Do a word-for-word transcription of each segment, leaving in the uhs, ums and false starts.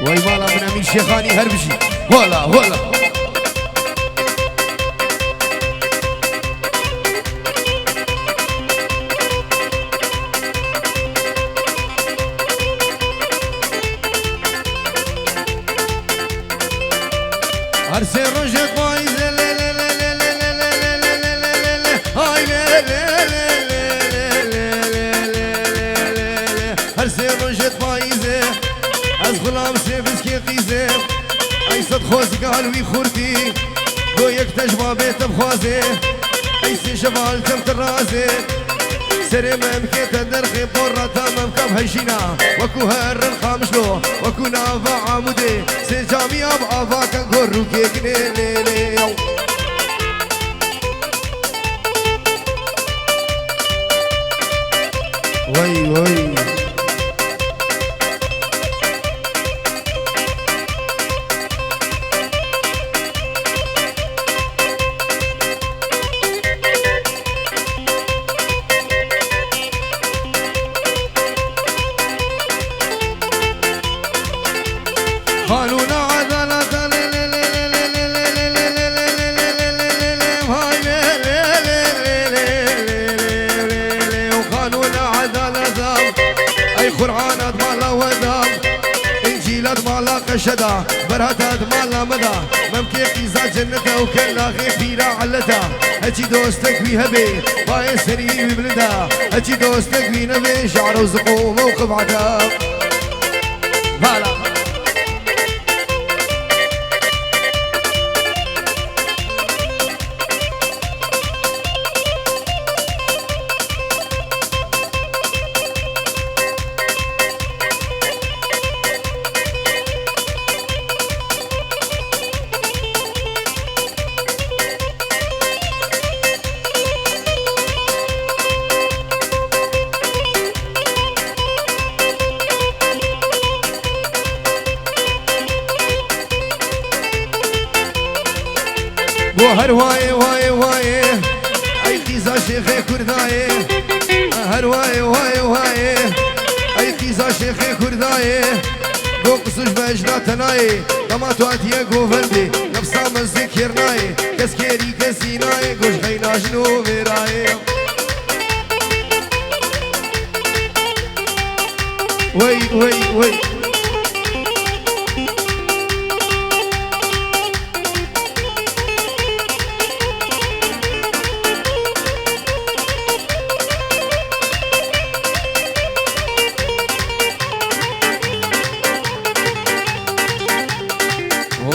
Vay mala min Emîn Şêxanî her bijî. Hola, hola. Her sê rojê payîzê lê, lê, lê, lê, lê, lê, lê, lê, lê, lê, lê, lê, ay lê, lê, lê, lê, lê, lê, lê, lê, lê, lê. Her sê rojê payîzê ez xulam sê biskê qîzê. Ey sed xozîka li wî xurtî, go yek te ji babê te bixwazê. Ey sê şeva li tem tirazê. Serê me bike te derxê porrata me bike bi hejîna. Wekû herin Qamişlo, wekû nava Amûdê. Sê camiya bi ava ke gor rûkê ginê lê lê. Wey, wey. Qanûna edaleta lê, lê, lê, hay lê, lê, lê, lê, lê, lê, lê, lê, lê, û qanûna edaleta. Ey Qur'ana di mala we da, Încîla di mala qeşe da, berhata di mala me da. Memkê qîza cennete û kelaxê pîra eleta. Hecî dostek wî hebe, bayê serî wî bilind e. Hecî dostek wî nebe, şaro ziqo mewqif ata. Vala. Go her wayê, wayê, wayê. Ey qîza şêxê Kurdayê. Her wayê, wayê, wayê. Ey qîza şêxê Kurdayê. Go qisuş be jina tenayê. Dema tu hatiye govendê. Nefsa min zikêr nayê. Kes kêrî kesî nayê. Go ji xeyna jino vêrayê. Wey, wey, wey.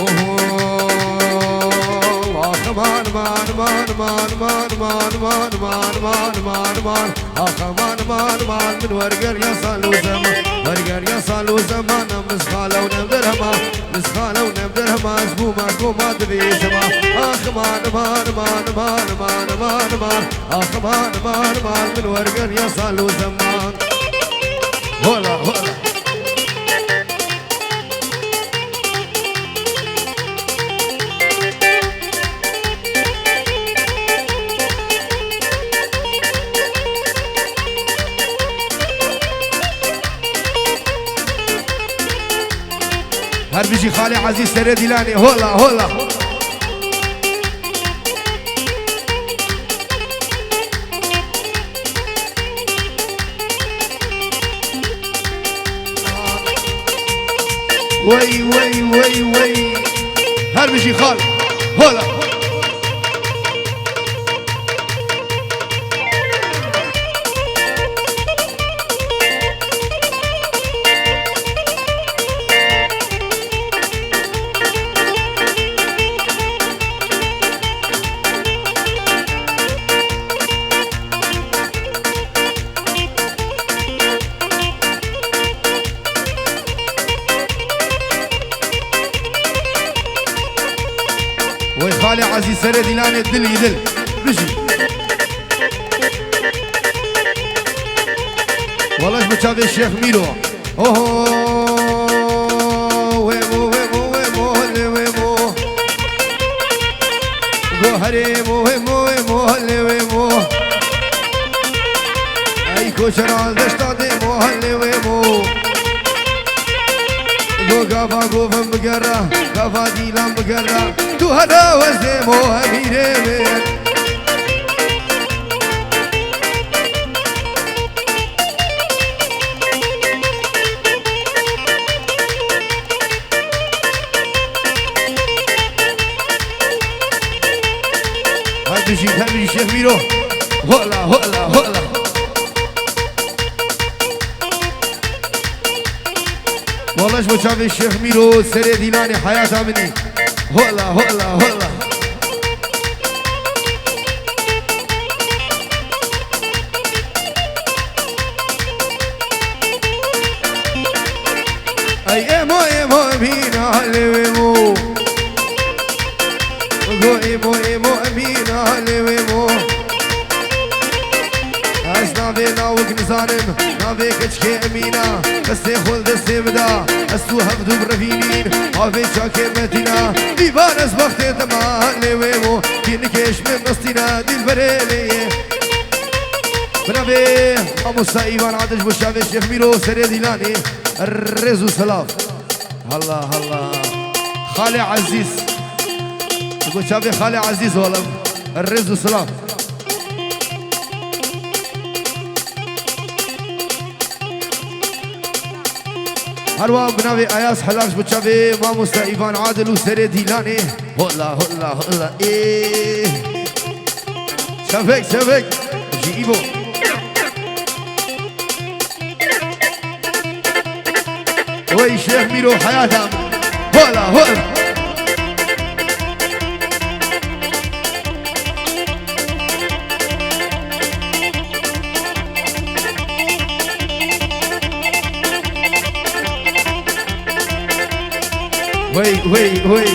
Oho, aman, man, man. Ax aman, aman, aman, min wergeriya sal û zeman. Wergeriya sal û zeman, em mizxala û nem derhema. Mizxala û nem derhema, ez bûma koma divê zema. Ax aman, aman, aman. Ax aman, aman, aman, min wergeriya sal û zeman. Hola, hola. Her bijî Xalê Ezîz Serê Dîlanê, hola, hola. Wey, wey, wey, wey. Her bijî xal. Hola. Wey Xalê Ezîz Serê Dîlanê dilî dil. Bijî. Wele ji bo çavê Şêx Mîro. Oho, wemo, wemo, wemo, lê wemo. Go herêmo, wemo, wemo, lê wemo. Ey koçeran deşta dêmo, lê wemo. To gava govim bigera, gava dîlan bigera. Tu here wezê mo emîrê wê. Her bijî, her bijî Şêx Mîro. Hola, hola, hola. Wala ji bo çavê Şêx Mîro serê dîlanê heyata min î. Hola, hola, hola. Ay emo, emo, bîna lê wê mo. Go emo, emo, bîna lê wê mo. Ez navê lawik nizanim, navê keçikê Emîna. Destê xwe li destê bida, ez tu hevdu birevînîn. Avê çakê Medîna, dîvan ez bextê te ma lê wê mo. Kî nikêş min nestîna, dîlberê lê ye. Bi navê Mamosta Îvan Adil ji bo çavê Şêx Mîro serê dîlanê. Rêz û silav. Halla, halla. Xalê Ezîz. Ji bo çavê Xalê Ezîz olim. Rêz û silav. Her wan bi navê Ayaz Helal ji bo çavê Mamosta Îvan Adil û serê dîlanê. Hola, hola, hola, ê. Çavek, çavek. Ji Îvo. Wey Şêx Mîro heyata min. Hola, hola. Wey, wey, wey.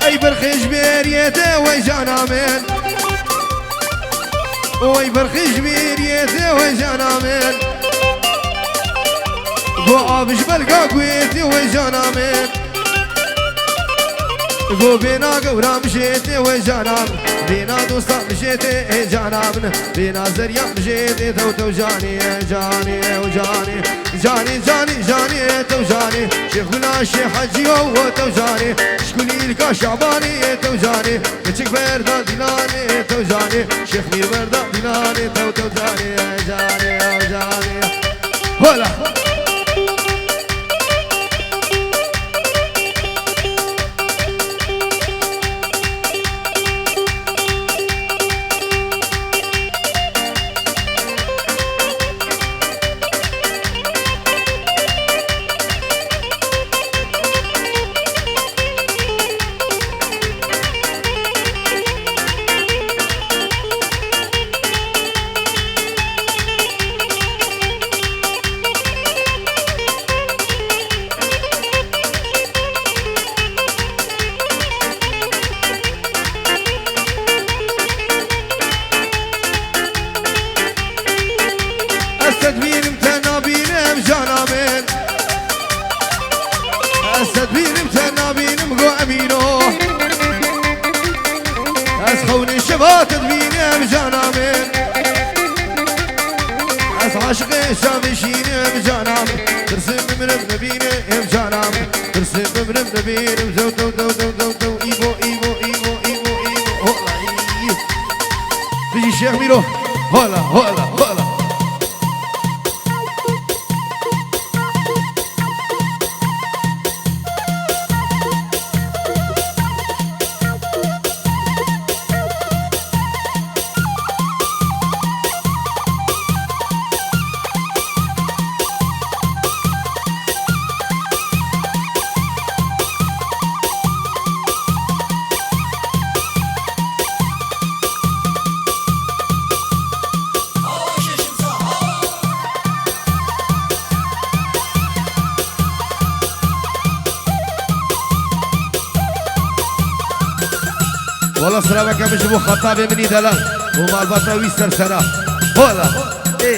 Ey berxê ji bêriyê te wey cana min. Wey berxê ji bêriyê te wey cana min. Go av ji belga guê te wey cana min. Go bêna gewra mijê te wey cana min. Bêna dosta mijê te ê cana min. Bêna zeriya mijê te tew tew canê, canê, ew canê. Canê, canê, canê, tew canê. Şêx Gula, Şêx Hecî, o, o, tew canê. Şkulî Îlka Şabanê, tew canê. Keçik berda dîlanê, tew canê. Şêx Mîr berda dîlanê, tew, tew canê, canê, canê. Hola. Ez te dibînim, te nabînim cana min. Ez te dibînim, te nabînim go Emîno. Ez xewnê şeva te dibînim cana min. Ez aşiqê şavê şînim cana min. Tirsim bimrim nebînim cana min. Tirsim bimrim nebînim. Dew, dew, dew, dew, dew, dew. Îvo, Îvo, Îvo, Îvo, Îvo. Hola, Îvo. Bijî Şêx Mîro. Hola, hola, hola. Wala silaveke min ji bo Xetabê min î delal û malbata wî sersera. Hola. Ê.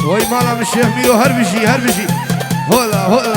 Vay mala min Şêx Mîro, her bijî, her bijî. Hola, hola.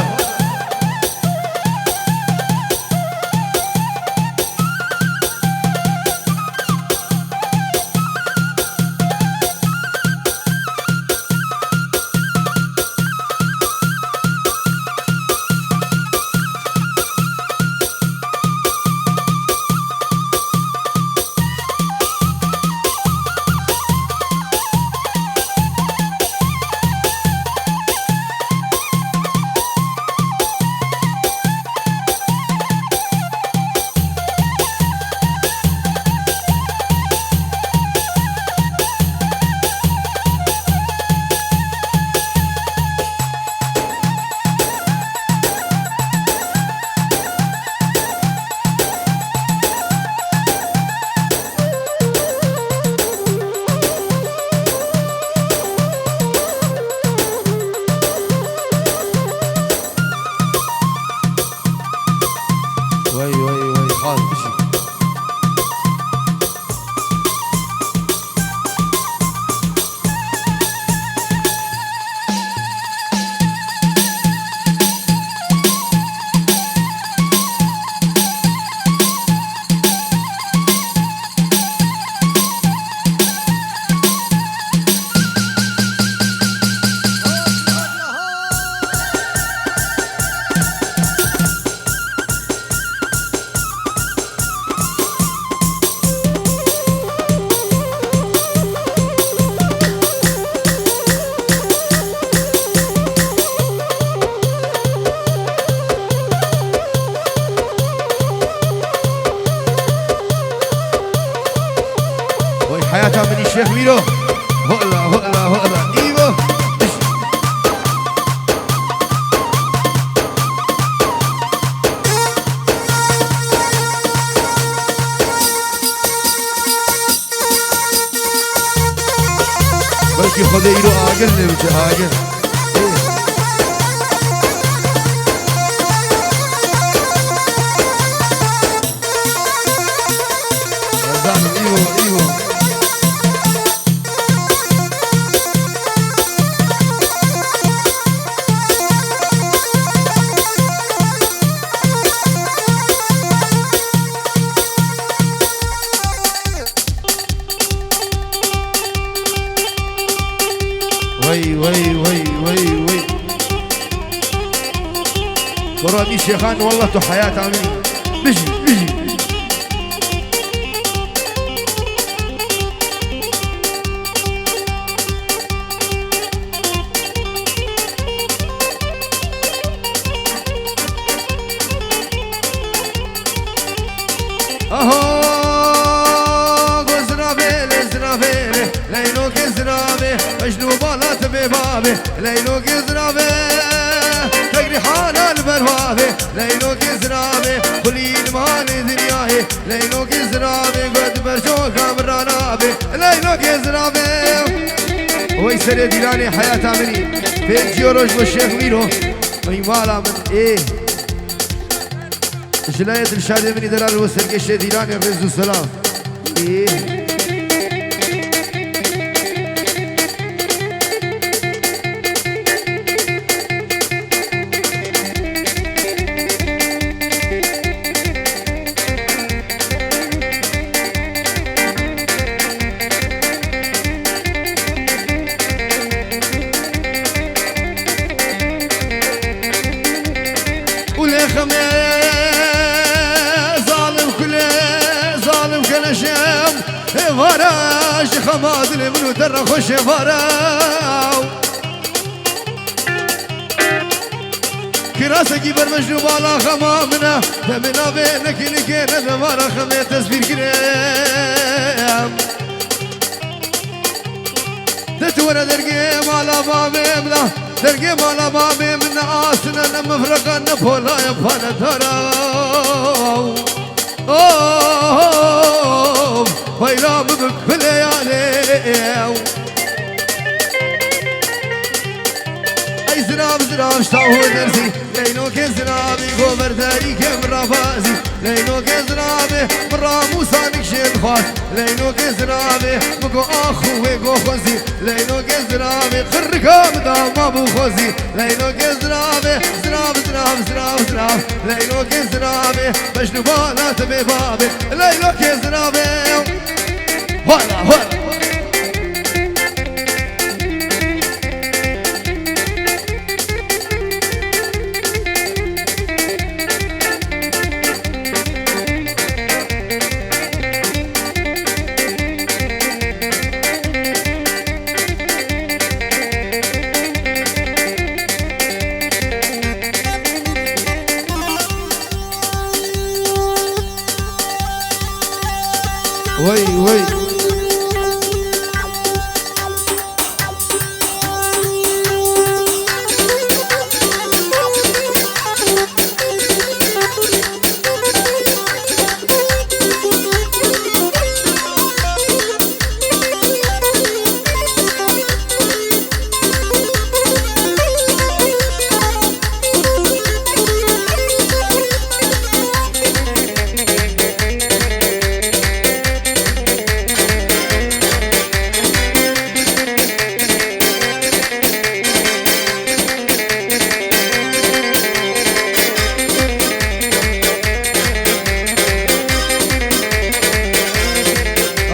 Wey, wey, wey, xal, bijî. Vay heyata min î Şêx Mîro. Hola, hola, hola. Îvo. Belkî Xwedê îro agir lê biçe, agir. Ez zanim, îvo, îvo. Wey, wey, wey, wey, wey. Gora mî Şêxan, wallah tu heyata min. Bijî, bijî. Aha, go zirabê, lê zirabê, lê, Leylokê zirabê, Mecnû bala ti bê babê, Leylokê zirabê, Tegrî hala li ber wavê, Leylokê zirabê, xulî li malê dinyayê, Leylokê zirabê, got ber çoka min ranabê, Leylokê zirabê. Wey serê dîlanê heyata min î. Pêncî roj bo Şêx Mîro. Wey mala min ê. Ji layê Dilşadê min î delal û serkêşê dîlanê rêz û selam. Ê. Û lê xemê zalim kulê, zalim keleşem, ê vara ji xema dilê min û te re xweş ê vara. Kirasekî bermej û bala xema min e, demê navê nekî nikê ne de vara xemê tesvîr kirê. De tu were dergê mala bavê min a, dergê mala bavê min ne asine, ne mifreqe, ne polaye, pane dara. Of, bayramı bükbüle yâlê. Ey Zirav, zirav, ştaho derzî, leylokê ziravî, gover derî ke min rabazî, leylokê ziravê, min ramûsa nikşên xwar, leylokê ziravê, min go axû wê go xwezî, leylokê ziravê, xirrika min da ma bû xwezî, leylokê ziravê, zirav, zirav, zirav, zirav, leylokê ziravê, bejn û bala te bê babê, leylokê ziravê. Hola, hola. Wey, wey.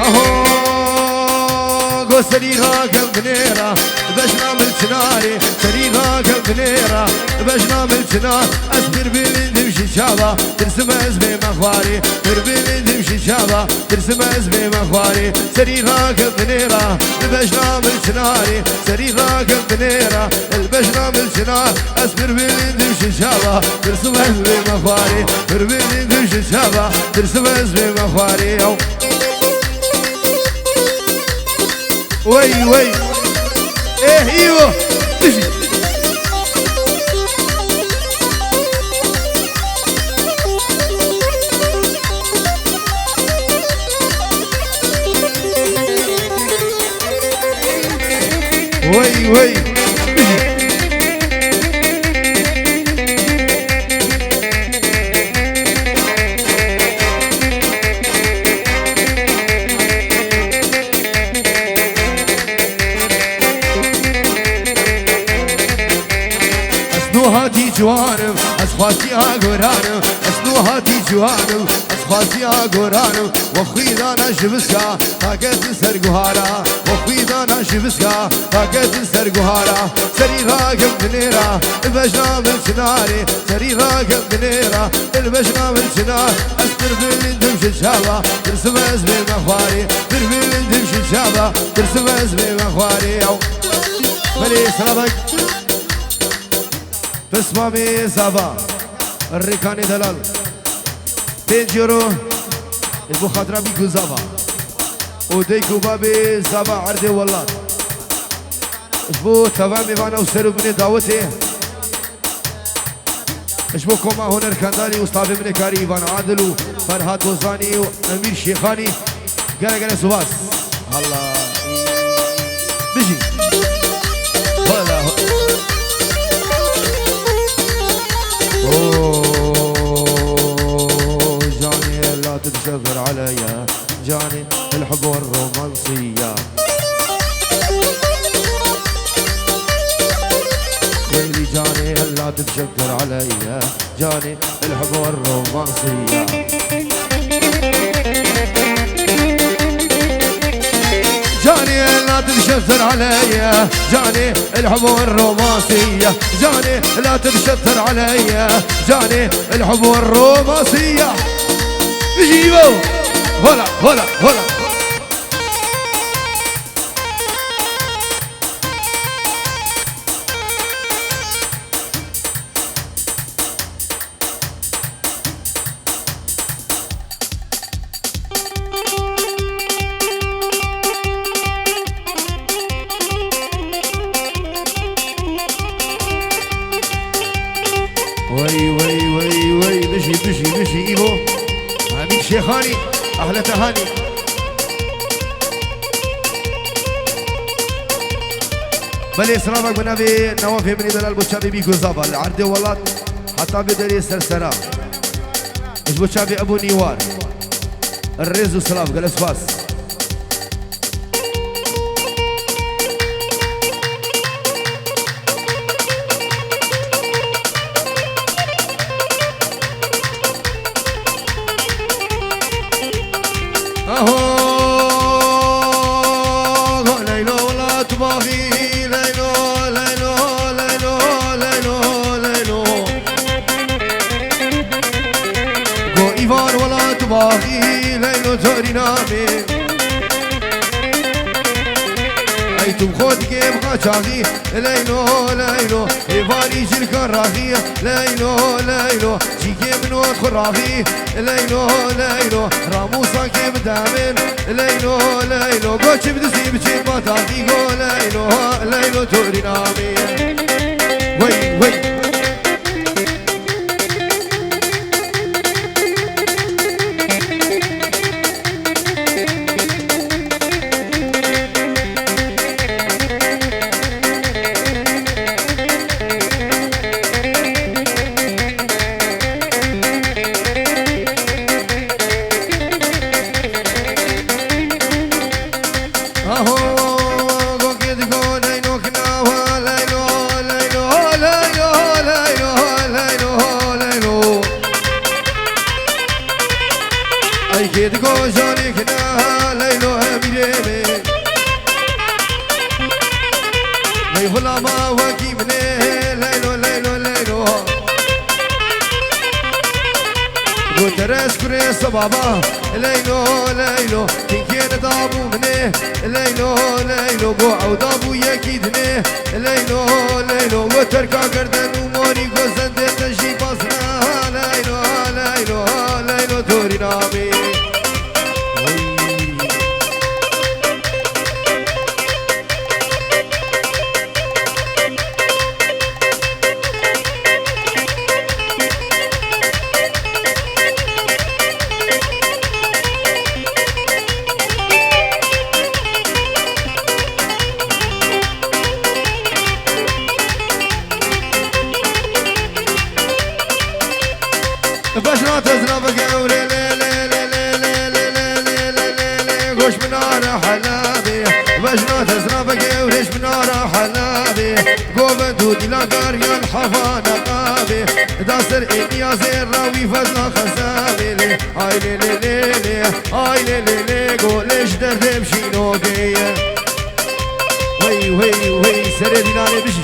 Aho, go serî rakim binêra, bejna min çinarê, serî rakim binêra, bejna min çinar, ez pir bilindim ji çava, tirsim ez bême xwarê, pir bilindim ji çava, tirsim ez bême xwarê, serî rakim binêra, bejna min çinarê, serî rakim binêra, bejna min çinar, ez pir bilindim ji çava, tirsim ez bême xwarê, pir bilindim ji çava, tirsim ez bême xwarê. Wey, wey. Eh, îro. Bijî. Wey, wey. Bijî. Ez nuha dî ciwan im, ez xwestiya goran im. Ez nuha dî ciwan im, ez xwestiya goran im. We xwî dana ji viska, taketin ser guhara. We xwî dana ji viska, taketin ser guhara. Serî rakim binêra, bejna min çinarê. Serî rakim binêra, bejna min çinar. Ez pir bilindim ji çava, tirsim ez bême xwarê. Pir bilindim ji çava, tirsim ez bême xwarê. Belê, selamik. Pismamê Zava, Rêkanê Delal, pênc euro, ji bo xatira Bîk û Zava û dayik û babê Zava erdê welat. Ji bo teva mêvana û ser û binê dawetê, ji bo koma huner Kendalî û stavê min ê karî Îvan Adil û Ferhat Bozanî û Emîr Şêxanî, Gele gele spas. Allah. Bijî. Hala. Oo, canî la tedşefir aleyya. Canî, el hub ve romansiya. Weyli canî, la tedşefir aleyya. جاني الحب والرومانسية. جاني لا تتشتر عليا، جاني الحب والرومانسية، جاني لا تتشتر عليا، جاني الحب والرومانسية. جيبوا. هلا، هلا، هلا. Wey, wey, wey, wey, bijî, bijî, bijî, Îvo. Hamîd Şêxanî, Ahle Tehanî. Belê, silavek bi navê Newafê min ê delal bo çavê Bîk û Zava li erdê welat heta vê derê sersera. Ji bo çavê Ebû Nîwar. Rêz û silav, gelek spas. Aho, go Leylo welat baxî, Leylo, Leylo, Leylo, Leylo, Leylo. Go Îvar welat baxî, Leylo torîna min. Ey tu xwe dikê bi qaçaxî, Leylo, Leylo, êvarî cilka raxî, Leylo, Leylo, cîkê min û xwe raxî, Leylo, Leylo, ramûsa kê bide min, Leylo, Leylo, go çi bidizî biçî bataxî, go Leylo, Leylo, torîna min. Wey, wey. Aho, go kê digo Leylo kinawa, Leylo, Leylo, Leylo, Leylo, Leylo, Leylo. Ay kê digo janê kina, Leylo emîrê min. Ley xulama wekî min ê, Leylo, Leylo, Leylo. Go teres kurê sebaba, Leylo, Leylo, kinkê ne dabû min ê, Leylo, Leylo, go ew dabû yekî dinê, Leylo, Leylo, we terka gerden û morî go zendê te jî bazna, Leylo, Leylo, Leylo, torîna min. Vejna tezra ve gewre, lê, lê, lê, goş min ara helabê. Vejna tezra ve gewre, ji min ara helabê. Govend û dîla garyan hevana qabê. Da ser êniya zêra wî fezla xezabê lê. Ay lê, lê, lê, lê, ay lê, lê, lê, go lê ji derdê bişîno geye. Wey, wey, wey, serê dîlanê bijî.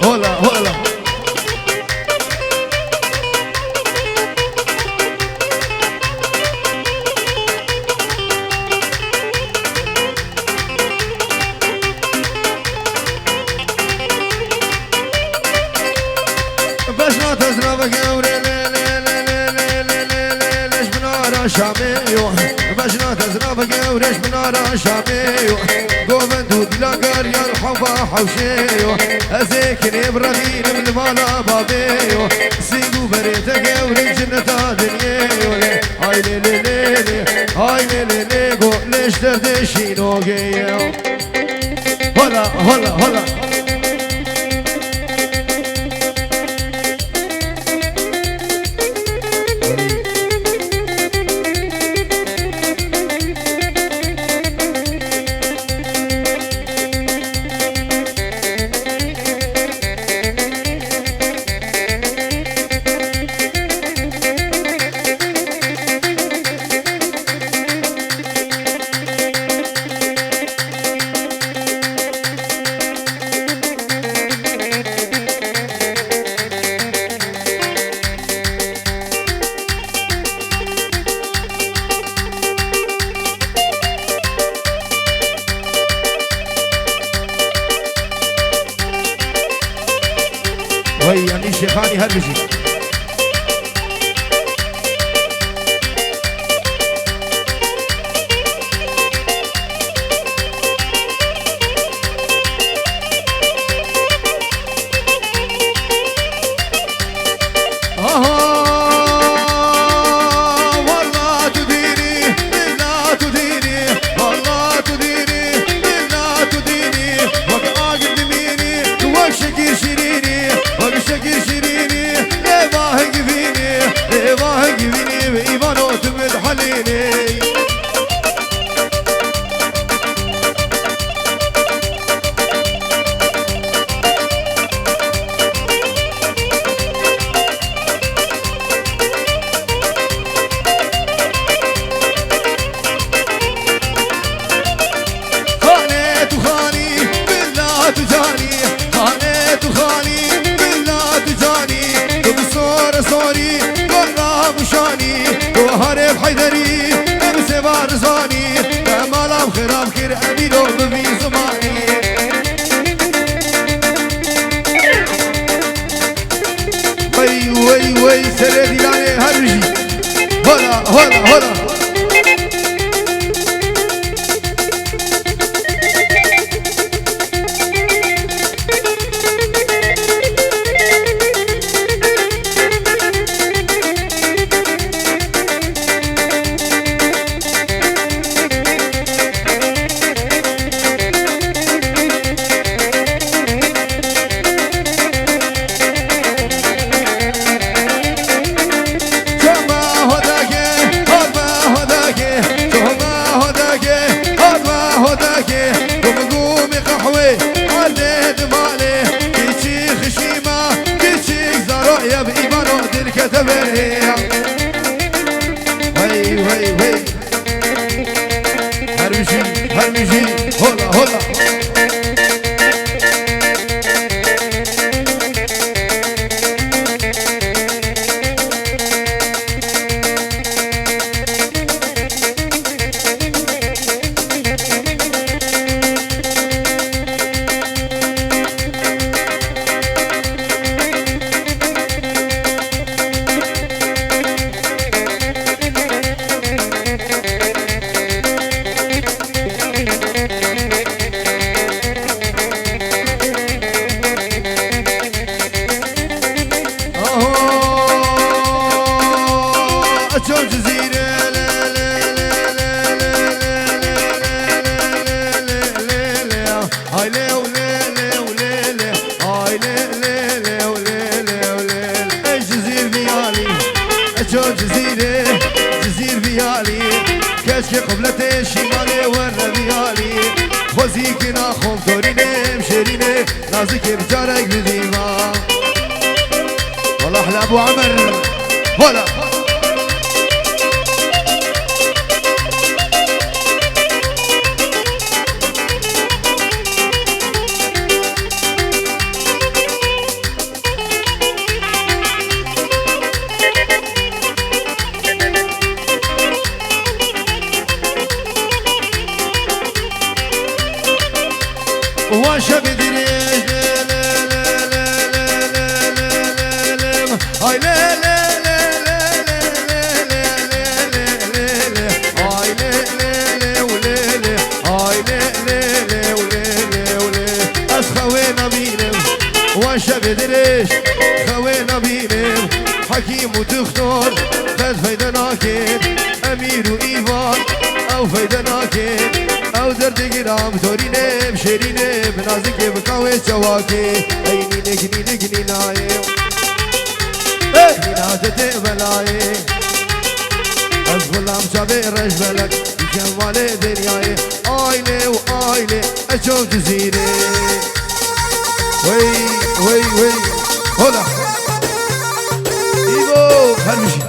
Hola, hola. Vejna tezra ve gewre, lê, lê, ji min ara Şamê yo. Vejna tezra ve gewre, ji min ara Şamê yo. Govend û dîla garyan heva hewşê yo. Ez ê kinê birevînim li mala babê yo. Sîng û berê te gewrê cinneta dinyê yo lê. Ay lê lê lê lê. Ay lê lê lê go lê ji derdê şîno gê yo. Hola, hola, hola. Wey, Emîn Şêxanî her bijî. Aha, walla tu dînî, billa tu dînî, walla tu dînî, billa tu dînî, wek ag Şirînî, wek şekir şirînî, lê vahing vînî, lê vahing vînî, bi îvano tu min helînî. Xanê tu xanî, bila tu canî, xanê tu xanî, bila tu canî. Tu bi sor sorî, gorra muşanî, tu harê bi heyderî, em sê barzanî, em malam xirab kir, em îro bi vî zimanî. Wey, wey, wey, serê dîlanê her bijî. Hola, hola, hola. Çoma hodake, hodma hodake, çoma hodake, hodma hodake. Gum gumî qehwê, ardê di malê, kiçî xişîma, kiçîk zaroya bi îmano dilkete berê. Hey, hey, hey. Her bijî, her bijî, hola, hola. Aç o Cizîrê, lê, lê, lê. Ay lê û lê, lê û lê, lê. Ay lê, lê, lê û lê, lê û lê, lê. Ey Cizîr vîyalî, ey ço Cizîrê, Cizîr vîyalî. Keşkê qibletê şîmalê were vîyalî. Xwezîkî naxom torînê, em şêrînê, nazikê bi carek bidî va. Wala hela Ebû Emer. Hola. Wan şevê dirêj, lê, lê, lê. Ay lê, lê, lê. Ay lê, lê, lê û lê, lê. Ay lê, lê, lê û lê, lê û lê. Ez xewê nabînim, wan şevê dirêj, xewê nabînim. Hekîm û doktor, qet feyde nakin. Emîr û îvan, ew feyde nakin. Ew derdê giram, torînê, bi şêrînê, bi nazikê, bi qawê çewakê. Ey nînik, nînik, nînayê. Hey! Nîna te tê belayê. Ez xulam çavê reş belek, dikem malê dinyayê. Aylê û aylê, ez ço Cizîrê. Wey, wey, wey. Hola. Îvo, her bijî.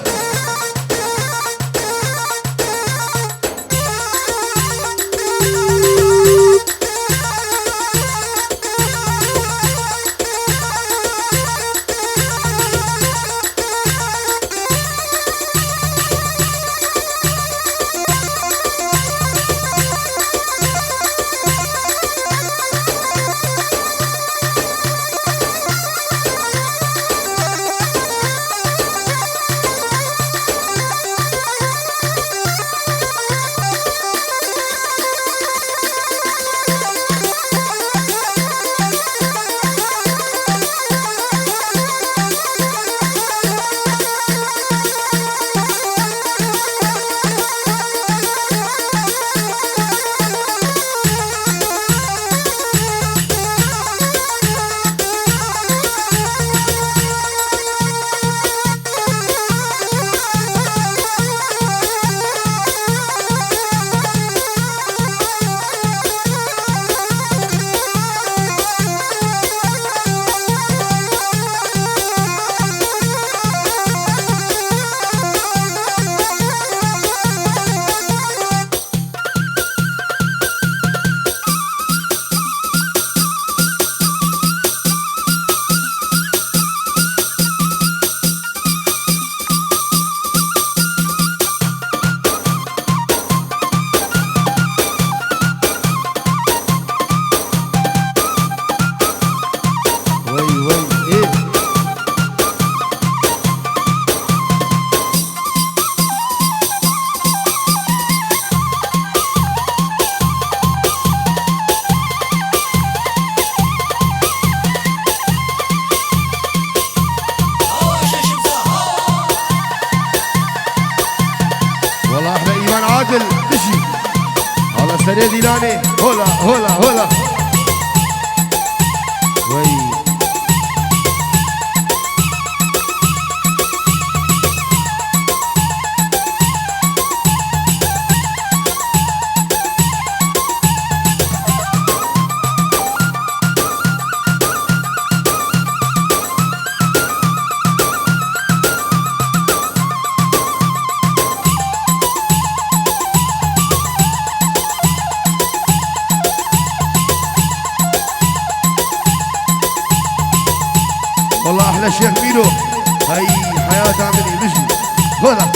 Dîlanê, hola, hola, hola. Wey. والله أحلى شيخ ميرو. هاي حياة عملي مجدي. هولا.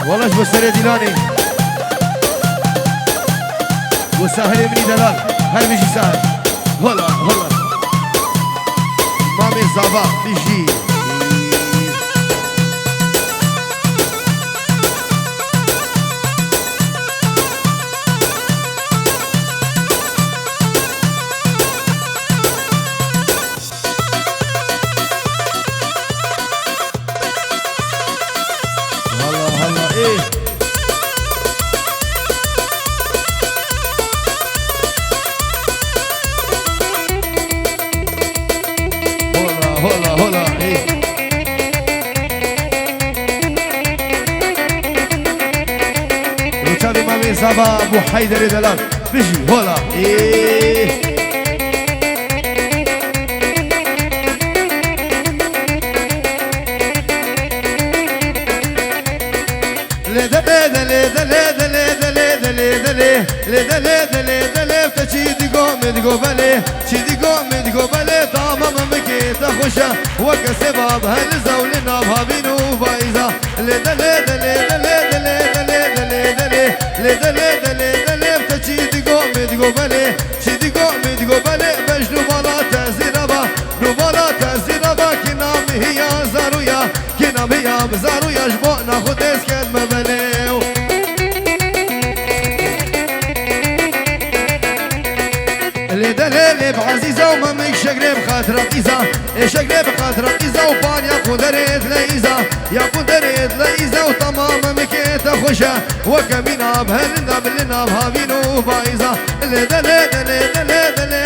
Wala ji bo serê Dîlanê. Bo Sahilê min î delal. Her bijî Sahil. Hola, hola. Mamê Zava, bijî. Hala, hala, ê. Hola, hola, hola, ê. Rûçavê Mamê Zava Ebû Heyderê Delal. Bijî, hola. Ê. Lê delê, delê, delê, delê, delê, delê, delê. Lê delê, delê, delê, te çi digo, min digo belê. Çi digo, min digo belê, tamam min kê te xweş e. Weke sêva bi heliza û li nav havîn û vayîza. Lê delê, delê, delê, delê, delê, delê, delê. Lê delê, delê, delê, te çi digo, min digo belê. Çi digo, min digo belê, bej nûvala te zîrava. Nûvala te zîrava, kîna min hiya zarûya. Kîna min hiya bi zarûya, ji bo naxwe dest ket me belê. Lê delê lê bi ezîza û memik şegrê bi xatira qîza. Ê şegrê bi xatira qîza û par ya qunderê dile îza. Ya qunderê dile îza û tamam memikê te xweş e. Weke mîna bi herinda bi li nav havîn û vayîza. Lê delê delê delê delê